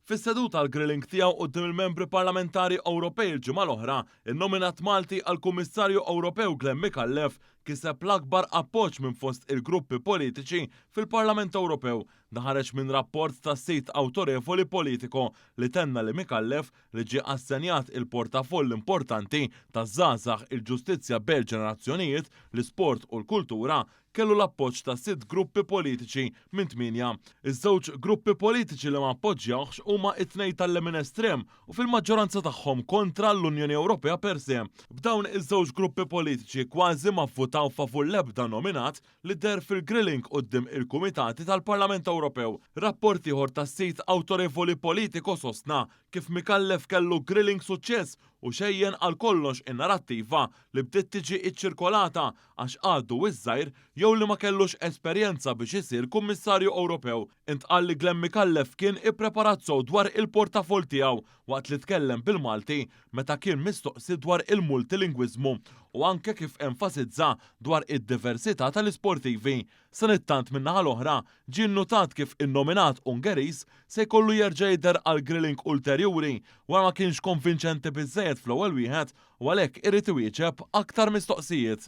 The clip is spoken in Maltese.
Fis-seduta għall-grilling tiegħu quddiem il-membri parlamentari Ewropej il-ġimgħa l-oħra, in-nominat Malti għal Kummissarju Ewropew Glenn Micallef kiseb l-akbar appoġġ minn fost il-gruppi politiċi fil-Parlament Ewropew. Dan ħareġ minn rapport tas-sit awtorevoli Politico li tenna li Micallef, li ġie assenjat il-portafoll importanti taż-żgħażagħ, il-ġustizzja bejn il-ġenerazzjonijiet, l-isport u l-kultura, kellu l-appoġġ ta' sitt gruppi politiċi minn tmienja. Iż-żewġ gruppi politiċi li ma appoġġjawhx huma t-tnejn tal-lemin estrem u fil-maġġoranza tagħhom kontra l-Unjoni Ewropea per se. B'dawn iż-żewġ gruppi politiċi kważi ma vvutaw favur l-ebda nominat li deher fil-grilling quddiem il-kumitati tal-Parlament Ewropew. Rapport ieħor tas-sit awtorevoli Politico sostna kif Micallef kellu grilling suċċess u xejjen għal kollox in-narattiva li bdiet tiġi ċċirkolata għax għadu wisq żgħir jew li ma kellux esperjenza biex isir Kummissarju Ewropew. Intqal li Glenn Micallef kien ippreparat sew dwar il-portafoll tiegħu waqt li tkellem bil-Malti meta kien mistoqsi dwar il-multilingwiżmu u anke kif enfasizza dwar id-diversità tal-isportivi. Sanittant min-naħa l-oħra, ġie nnutat kif in-nominat Ungeriż se jkollu jerġa' jidher għal grilling ulterjuri wara ma kienx konvinċenti biżżejjed fl-ewwel wieħed u għalhekk irid iwieġeb aktar mistoqsijiet.